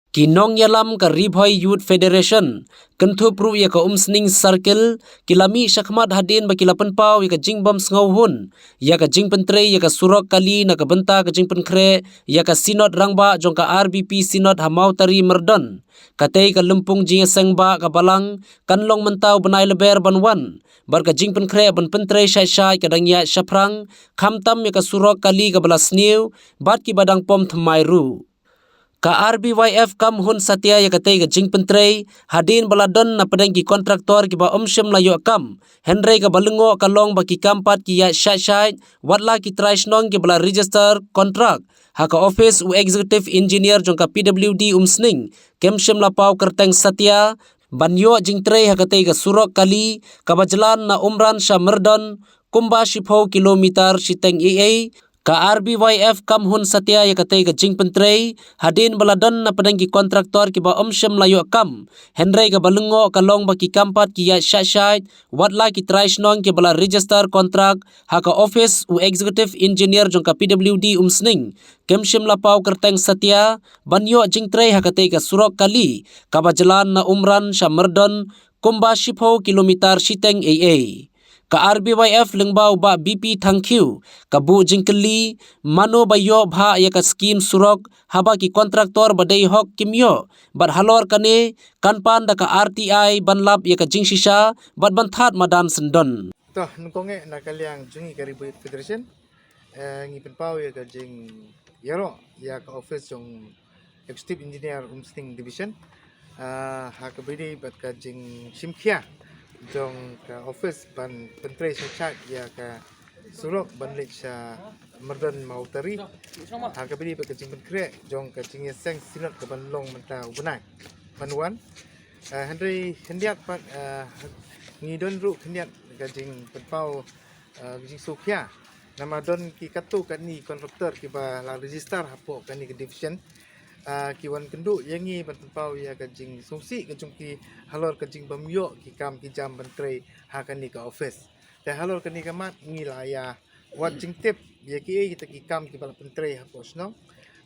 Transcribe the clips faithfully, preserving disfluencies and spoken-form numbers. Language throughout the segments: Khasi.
Ki nongïalam ka Ri Bhoi Youth Federation, kynthup ruh ïa ka Umsning Circle, ki la mih shakhmat hadien ba ki la pynpaw ïa ka jingbym sngewhun ïa ka jingpyntrei ïa ka surok kali na ka bynta ka jingpynkhreh ïa ka Synod Rangbah jong ka R B P Synod ha Mawtari Myrdon. Katei ka lympung jingïaseng ba ka Balang kan long mynta u bnai Lber ban wan, bad ka jingpynkhreh ban pyntrei shai shai ka dang ïaid shaphrang, khamtam ïa ka surok kali kaba la sniew bad kiba dang pom thymmai ruh. Ka R B Y F kam hun satia ïa katei ka jingpyntrei hadien ba la don na pdeng ki kontraktor kiba ym shym la ïoh kam, hynrei kaba lyngngoh ka long ba ki kam pat ki ïaid shai shai, wat la ki trai shnong kiba la register kontrak ha ka office u executive engineer jong ka P W D Umsning, kim shym la paw kyrteng satia ban ïoh jingtrei ha katei ka surok kali kaba jlan na Umran sha Myrdon kumba shiphew kilometer shiteng ei ei. Ka R B Y F kam hun satia ïa katei ka jingpyntrei hadien ba la don na pdeng ki kontraktor kiba ym shym la ïoh kam, hynrei kaba lyngngoh ka long ba ki kam pat ki ïaid shai shai, wat la ki trai shnong kiba la register kontrak ha ka office u executive engineer jong ka P W D Umsning, kim shym la paw kyrteng satia ban ïoh jingtrei ha katei ka surok kali kaba jlan na Umran sha Myrdon kumba shiphew kilometer shiteng ei ei. Ka R B Y F lyngba u Bah B P Thangkhiew ka buh jingkylli, mano ba ïoh bha ïa ka skim surok haba ki kontraktor ba dei hok kim ïoh, bad halor kane kan pan da ka R T I ban lap ïa ka jingshisha bad ban thad madan syndon. To, nyngkong eh na ka liang jong ngi ka Ri Bhoi Youth Federation, eh, ngi pynpaw ïa ka jingïaroh ïa ka office jong Executive Engineer Umsning Division, eh, ha kaba ïadei bad ka jingshim khia jong ka office ban pyntrei shai shai ïa ka surok ban leit sha Myrdon Mawtari, ha kaba ïadei bad ka jingpynkhreh jong ka jingïaseng Synod kaban long mynta u bnai ban wan. Eh, hynrei khyndiat pat, eh, ngi don ruh khyndiat ka jingpynpaw, eh, ka jingsngewkhia. Namar don ki katto katne kontraktor kiba la register hapoh kane ka division, eh, ki wan kynduh ïa ngi ban pynpaw ïa ka jingsngewsih ka jong ki halor ka jingbym ïoh ki kam ki jam ban trei ha kane ka office. Te halor kane ka mat ngi la ïa wad jingtip ïa kiei kita ki kam kiba la pyntrei hapoh shnong.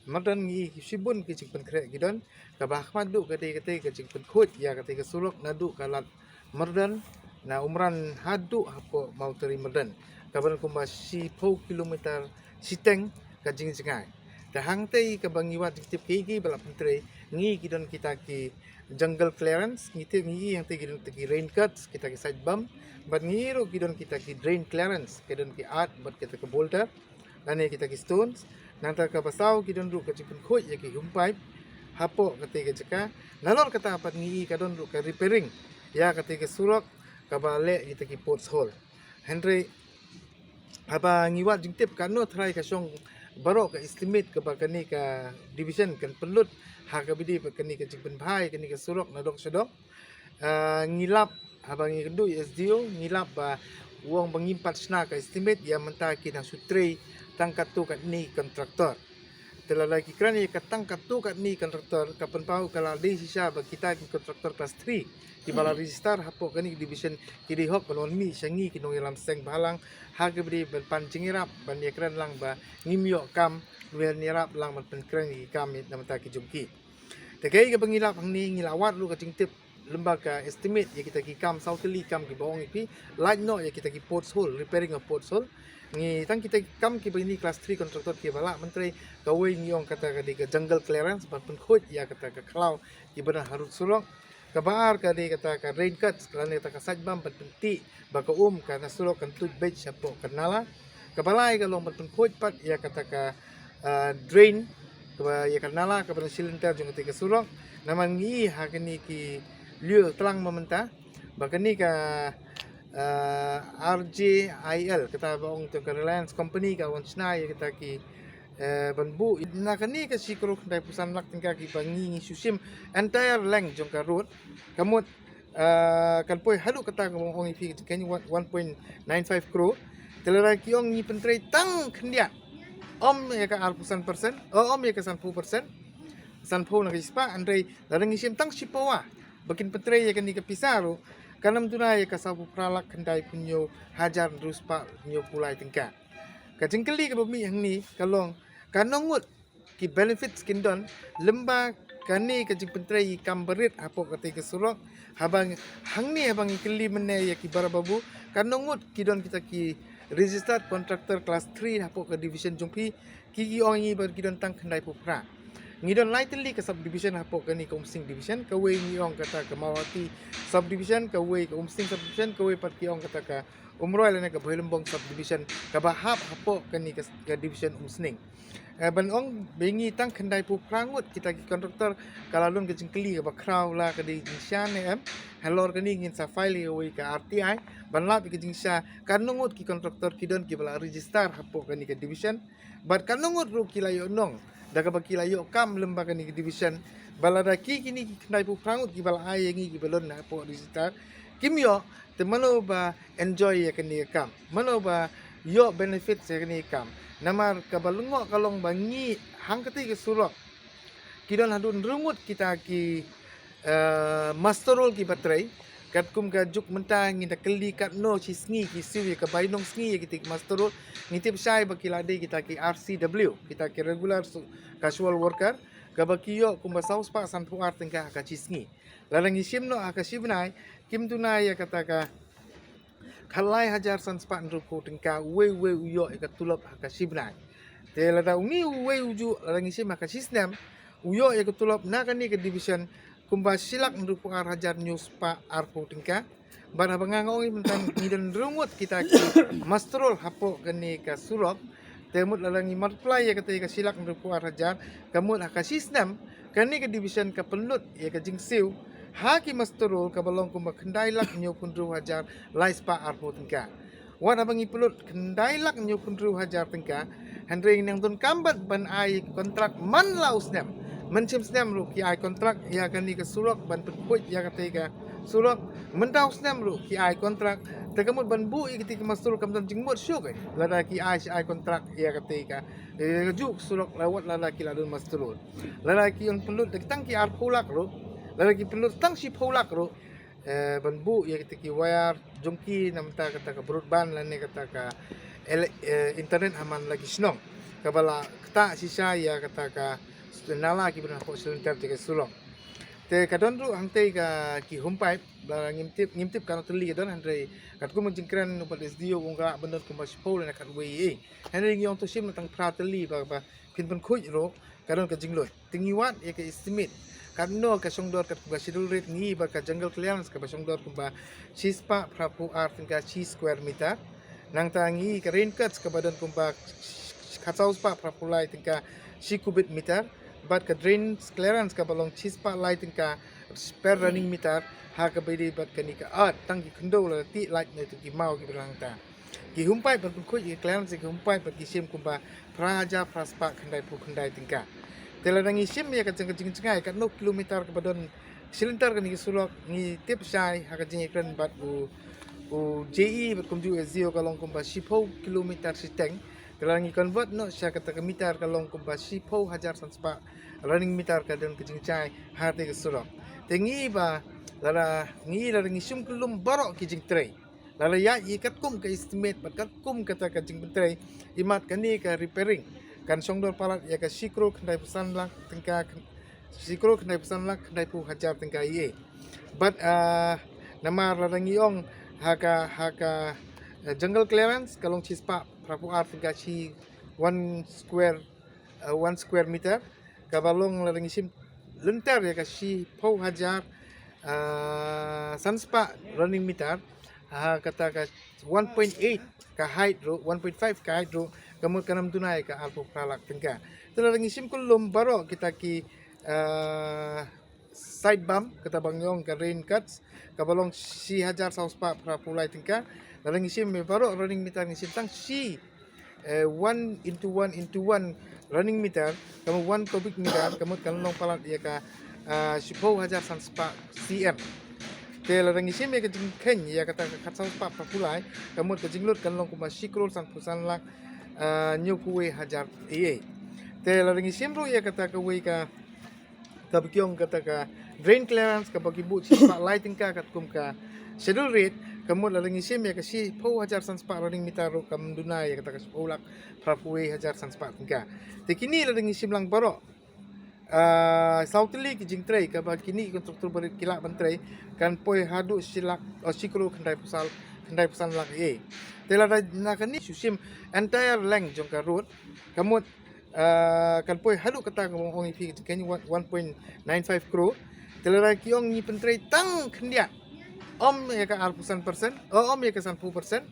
Namar don ngi shibun ki jingpynkhreh ki don, kaba ha khmat duh ka dei katei ka jingpynkhuid ïa katei ka surok naduh ka lad Myrdon na Umran haduh hapoh Mawtari Myrdon, kaba don kumba shiphew kilometer shiteng ka jingjngai. Te hangtei kaba ngi wad jingtip kiei kiba la pyntrei, ngi ki don kita ki jungle clearance, ngi tip ngi hangtei ki don kita ki rain cuts, kita ki side bump, bad ngi ruh ki don kita ki drain clearance, ki don ki earth bad kita ki boulder lane kita ki stones. Nangta kaba saw ki don ruh ka jingpynkhuid ïa ki hum pipe hapoh katei ka jaka. Nalor kata pat ngi ka don ruh ka repairing ïa katei ka surok kaba leh kita ki pothole. Hynrei haba ngi wad jingtip katno trai ka shong baroh ka estimate kaba kane ka division kan pynlut ha kaba ïadei bad kane ka jingpynbha ïa kane ka surok na dong sha dong. Ah, ngi lap, haba ngi kynduh ïa S D O, ngi lap ba u ong ba ngim pat shna ka estimate ïa mynta ki dang shu trei tang katto katne kontraktor. Te lada ki kren ïa ka tang katto katne kontraktor, ka pynpaw ka la dei shisha ba kita ki kontraktor class three kiba la register hapoh kane ka division ki dei hok ban wan mih sha ngi ki nongïalam seng bhalang ha kaba ïadei ban pan jingïarap ban ïakren lang ba ngim ïoh kam ban ïarap lang ban pynkren ïa ki kam na bynta ki jong ki. Te kaei kaba ngi lap hangne, ngi la wad ruh ka jingtip lyngba ka estimate ïa kita ki kam saw tylli kam kiba ong ïa phi, lait noh ïa kita ki pothole, repairing of pothole. Ngi tang kita ki kam kiba ine class three contractor kiba lah ban trei, kawei ngi ong kata ka dei ka jungle clearance ban pynkhuid ïa kata ka khlaw kiba don harud surok. Kaba ar ka dei kata ka drain cut lane kata ka side bump ban pyntih ba ka um ka na surok kan tuid beit shapoh ka nala. Kaba lai ka long ban pynkhuid pat ïa kata ka, ah, drain kaba ïa ka nala kaba na shilynter jong kata ka surok. Namar ngi ha kane ki lyiur tlang ba mynta ba kane ka, ah, R J I L kata ba ong to ka Reliance Company ka wan shna ïa kata ki, eh, ban buh na kane ka shi klur khyndai phew san lak tyngka kiba ngi ngi shu shim entire length jong ka road. Ka mut, ah, kan poi haduh kata ka ong ïa phi ka jingkhein one, one point nine five crore. Te lada ki ong ngi pyntrei tang khyndiat, ym ïa ka arphew san percent, oh, ym ïa ka sanphew percent, sanphew na ka shispah, hynrei lada ngi shim tang shi pawa ba kin pyntrei ïa kane ka pisa ruh, kan ym duna ïa ka sawphew phra lak khyndai phew hynñiew hajar hynriew spah hynñiew phew lai tyngka. Ka jingkylli kaba mih hangne ka long, katno ngut ki benefits kin don lyngba kane ka jingpyntrei ïa ki kam barit hapoh katei ka surok. Haba ngi, hangne haba ngi kylli mynne ïa ki para babu, katno ngut ki don kita ki registered contractor class three hapoh ka division jong phi? Ki, ki ong ïa ngi ba ki don tang khyndai phew phra. Ngi don lai tylli ka subdivision hapoh kane ka Umsning division, kawei ngi ong kata ka Mawhati subdivision, kawei ka Umsning subdivision, kawei pat ki ong kata ka Umroi lane ka Bhoirymbong subdivision, kaba hap hapoh kane ka, ka division Umsning. Eh, ban ong ba ngi tang khyndai phew phra ngut kita ki contractor, ka la don ka jingkylli kaba khraw, la ka dei jingshisha ne em? Halor kane ngin sa file ïa kawei ka R T I ban lap ïa ka jingshisha, katno ngut ki contractor ki don kiba la register hapoh kane ka division, bad katno ngut ruh ki la ïoh nong da kaba ki la ïoh kam lem bad kane ka division. Ba lada ki, kine ki khyndai phew phra ngut kiba la ai ïa ngi kiba don hapoh register kim ïoh, te mano ba enjoy ïa kane ka kam? Mano ba ïoh benefit ïa kane ka kam? Namar kaba lyngngoh ka long ba ngi hangkatei ka surok ki don haduh hynriew ngut kita ki, eh, muster roll kiba trei. Katkum ka juk mynta ngi da kylli katno shi sngi ki siew ïa ka bainong sngi ïa kitei ki muster roll, ngi tip shai ba ki la dei kita ki R C W, kita ki regular su-, casual worker, kaba ki ïoh kumba saw spah san phew ar tyngka ha ka shi sngi. Lada ngi shim noh ha ka shi bnai, kim duna ïa kata ka khatlai hajar san spah hynriew phew tyngka uwei uwei u ïoh ïa ka tulop ha ka shi bnai. Te lada une uwei u juh, lada ngi shim ha ka shi snem, u ïoh ïa ka tulop na kane ka division kumba shi lak hynriew phew ar hajar hynñiew spah ar phew tyngka. Bad haba nga, nga ong ïa mynta ngi don hynriew ngut kita ki muster roll hapoh kane ka surok, te mut lada ngi multiply ïa katei ka shi lak hynriew phew ar hajar, ka mut ha ka shi snem kane ka division ka pynlut ïa ka jingsiew ha ki muster roll kaba long kumba khyndai lak hynñiew phew hynriew hajar lai spah ar phew tyngka. Wat haba ngi pynlut khyndai lak hynñiew phew hynriew hajar tyngka, hynrei ngi nang donkam bad ban ai kontrak man la u snem. Mynshem snem ruh ki ai kontrak ïa kane ka surok ban pynkhuid ïa katei ka surok. Mynta u snem ruh ki ai kontrak. Te ka mut ban buh ïa katei ka muster roll kam don jingmut shuh, eh, lada ki ai, shi ai kontrak ïa katei ka, eh, ka juh surok, la wat lada ki la don muster roll. Lada ki ong pynlut da ki tang ki ar phew lak ruh, lada ki pynlut tang shi phew lak ruh, eh, ban buh ïa kita ki wire jong ki na bynta kata ka broadband lane kata ka ele-, eh, internet ha man la ki shnong, kaba la ktah shisha ïa kata ka nala kiba don hapoh shi lynter jong ka surok. Te ka don ruh hangtei ka ki home pipe, ba ngim tip, ngim tip katno tylli ka don, hynrei katkum ka jingkren u pat S D O u ong ka lah ban don kumba shi phew lane khatwei, eh. Hynrei ngi ong to shim na tang phra tylli ba, ba phin pynkhuid ruh ka don ka jingluid. Te ngi wad ïa ka estimate katno ka shong dor katkum ka schedule rate, ngi ba ka jungle clearance kaba shong dor kumba shi spah phra phew ar tyngka shi square meter. Nangta ngi ka rain cuts kaba don kumba khatsaw spah phra phew lai tyngka shi cubic meter. Bad ka drain clearance kaba long shi spah lai tyngka per running meter. Ha kaba ïadei bad kane ka, ah, tang ki khyndew la tih lait na tu ki maw kiba nangta. Ki home pipe ban pynkhuid ïa ka clearance ïa ki home pipe bad ki shim kumba phra hajar phra spah khyndai phew khyndai tyngka. Te lada ngi shim ïa ka jing, ka jingjngai katno kilometer kaba don shi lynter kane ka surok, ngi tip shai ha ka jingïakren bad u, u J E bad kumjuh S D O ka long kumba shi phew kilometer shiteng. Te lada ngi convert noh sha kata ka meter ka long kumba shi phew hajar san spah running meter, ka don ka jingshai ha katei ka surok. Te ngi ba lada ngi, lada ngi shim kyllum baroh ki jingtrei, lada ïaid ïa katkum ka estimate bad katkum kata ka jingpyntrei, imat kane ka repairing kan shong dor palat ïa ka shi klur khyndai phew san lak tyngka, shi klur khyndai phew san lak khyndai phew hajar tyngka ïa. Bad, ah, namar lada ngi ong ha ka, ha ka, eh, jungle clearance ka long shi spah phra phew ar tyngka shi one square, eh, one square meter. Kaba long lada ngi shim lynter ïa ka shi phew hajar, ah, san spah running meter, ha kata ka one point eight ka height ruh, one point five ka height ruh, ka mut kan ym duna ïa ka ar phew phra lak tyngka. Te lada ngi shim kyllum baroh kita ki, ah, side bump, kata ba ngi ong ka rain cuts, kaba long shi hajar saw spah phra phew lai tyngka. Lada ngi shim baroh running meter, ngi shim tang shi, eh, one into one into one running meter, ka mut one cubic meter, ka mut kan long palat ïa ka, ah, shi phew hajar san spah C M. Te lada ngi shim ïa ka jingkheiñ ïa kata ka khatsaw spah phra phew lai, ka mut ka jinglut kan long kumba shi klur san phew san lak, ah, hynñiew phew wei hajar A A. Te lada ngi shim ruh ïa kata kawei ka, kaba ki ong kata ka drain clearance, kaba ki buh shi spah lai tyngka katkum ka schedule rate, ka mut lada ngi shim ïa ka shi phew hajar san spah running meter ruh kam duna ïa kata ka shi phew lak phra phew wei hajar san spah tyngka. Te kine lada ngi shim lang baroh, Ah, saw tylli ki jingtrei kaba kine ki kontraktor barit ki lah ban trei, kan poi haduh shi lak, oh, shi klur khyndai phew san, khyndai phew san lak ïa. Te lada na kane shu shim entire length jong ka road, ka mut, ah, kan poi haduh kata kaba ong ïa phi ka jingkheiñ one, one point nine five crore. Te lada ki ong ngi pyntrei tang khyndiat, ym ïa ka arphew san percent, oh, ym ïa ka sanphew percent,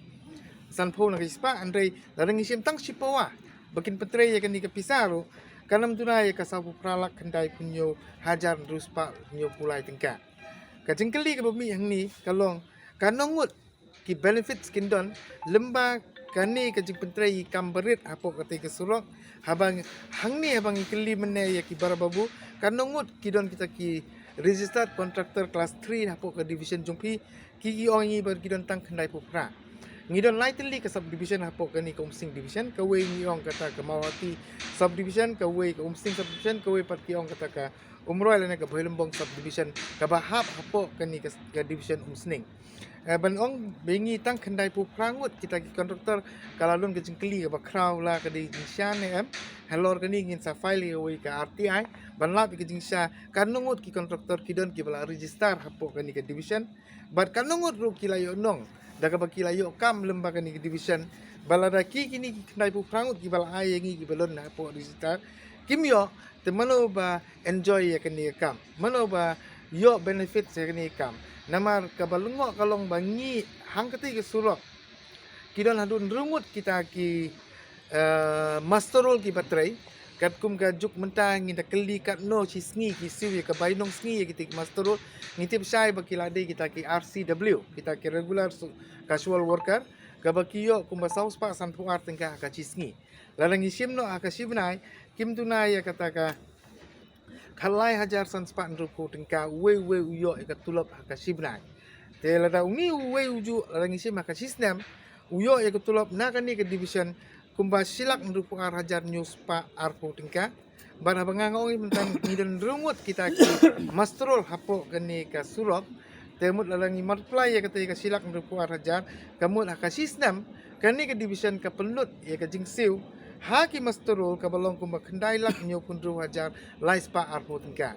sanphew na ka shispah, hynrei lada ngi shim tang shiphew, ah, ba kin pyntrei ïa kane ka pisa ruh, kan ym duna ïa ka sawphew phra lak khyndai phew hynñiew hajar hynriew spah hynñiew phew lai tyngka. Ka jingkylli kaba mih hangne ka long, katno ngut ki benefits kin don lymba kane ka jingpyntrei ïa ki kam barit hapoh katei ka surok? Haba hangne, haba ngi kylli mynne ïa ki para babu, katno ngut ki don kita ki registered contractor class three hapoh ka division jong phi? Ki, ki ong ïa ngi ba ki don tang khyndai phew phra. Ngi don lai tylli ka subdivision hapoh kane ka Umsning division, kawei ngi ong kata ka Mawhati subdivision, kawei ka Umsning subdivision, kawei pat ki ong kata ka Umroi lane ka Bhoirymbong subdivision, kaba hap hapoh kane ka, ka division Umsning. Eh, ban ong ba ngi tang khyndai phew phra ngut kita ki contractor, ka la don ka jingkylli kaba khraw, la ka dei jingshisha ne em? Halor kane ngin sa file ïa kawei ka R T I ban lap ïa ka jingshisha, katno ngut ki contractor ki don kiba la register hapoh kane ka division, bad katno ngut ruh ki la ïoh nong da kaba ki la ïoh kam lymba kane ka division? Ba lada ki, kine ki khyndai phew phra ngut kiba la ai ïa ngi kiba don hapoh register kim ïoh, te mano ba enjoy ïa kane ka kam? Mano ba ïoh benefit ïa kane ka kam? Namar kaba lyngngoh ka long ba ngi hangkatei ka surok ki don haduh hynriew ngut kita ki, eh, muster roll kiba trei. Katkum ka juk mynta ngi da kylli katno shi sngi ki siew ïa ka bainong sngi ïa kita ki muster roll, ngi tip shai ba ki la dei kita ki R C W, kita ki regular su-, casual worker, kaba ki ïoh kumba saw spah sanphew ar tyngka ha ka shi sngi. Lada ngi shim noh ha ka shi bnai, kim duna ïa kata ka khatlai hajar san spah hynriewphew tyngka uwei uwei u ïoh ïa ka tulop ha ka shi bnai. Te lada une uwei u juh, lada ngi shim ha ka shi snem, u ïoh ïa ka tulop na kane ka division kumba shi lak hynriewphew ar hajar hynñiew spah arphew tyngka. Bad haba nga, nga ong ïa mynta ngi don hynriew ngut kita ki muster roll hapoh kane ka surok. Te mut lada ngi multiply ïa katei ka shi lak hynriewphew ar hajar, ka mut ha ka shi snem kane ka division ka pynlut ïa ka jingsiew ha ki muster roll kaba long kumba khyndai lak hynñiewphew hynriew hajar lai spah arphew tyngka.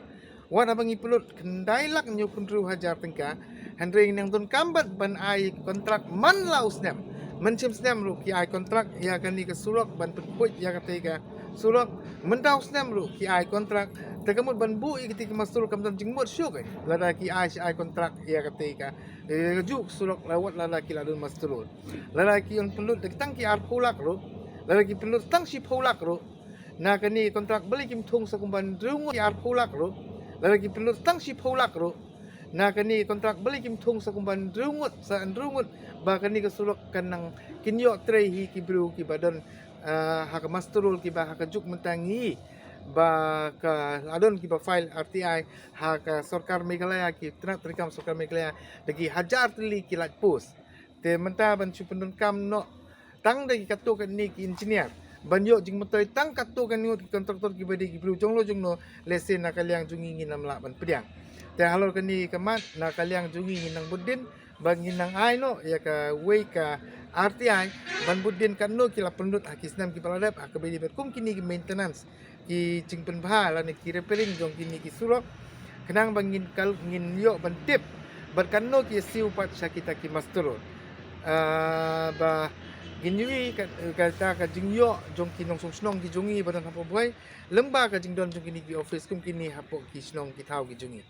Wat haba ngi pynlut khyndai lak hynñiewphew hynriew hajar tyngka, hynrei ngi nang donkam bad ban ai kontrak man la u snem. Mynshem snem ruh ki ai kontrak ïa kane ka surok ban pynkhuid ïa katei ka surok. Mynta u snem ruh ki ai kontrak. Te ka mut ban buh ïa katei ka muster roll kam don jingmut shuh, eh, lada ki ai shi ai kontrak ïa katei ka, eh, ka juh surok, la wat lada ki la don muster roll. Lada ki ong pynlut da ki tang ki arphew lak ruh, lada ki pynlut tang shiphew lak ruh, na kane ka kontrak balei kim thung sa kumba hynriew ngut, ki arphew lak ruh, lada ki pynlut tang shiphew lak ruh, na kane ka kontrak balei kim thung sa kumba hynriew ngut, sa hynriew ngut, ba kane ka surok kan nang kin ïoh trei hi ki briew kiba don, ah, ha ka muster roll kiba ha ka juk mynta ngi ba ka la don kiba file R T I ha ka sorkar Meghalaya, ki tnat treikam sorkar Meghalaya, da ki hajar tylli ki light post. Te mynta ban shu pyndonkam noh tang da ki katto katne ki engineer, ban ïoh jingmyntoi tang katto katne ngut ki contractor kiba dei ki briew jong lo jong lo, lehse na ka liang jong ngi ngin ym lah ban pdiang. Te halor kane ka mat, na ka liang jong ngi ngin nang bud dien, ba ngin nang ai noh ïa kawei ka R T I ban bud dien katno ki la pynlut ha ki snem kiba la dep, ha kaba ïadei bad kum kine ki maintenance, ki jingpynbha lane ki repairing jong kine ki surok, khnang ba ngin kal-, ngin ïoh ban tip bad katno ki siew pat sha kita ki muster roll. Ah, ba ngin ïohi ka, kata ka jingïoh jong ki nongshong shnong ki jong ngi ba don hapoh Bhoi, lyngba ka jingdon jong kine ki office kum kine hapoh ki shnong ki thaw ki jong ngi.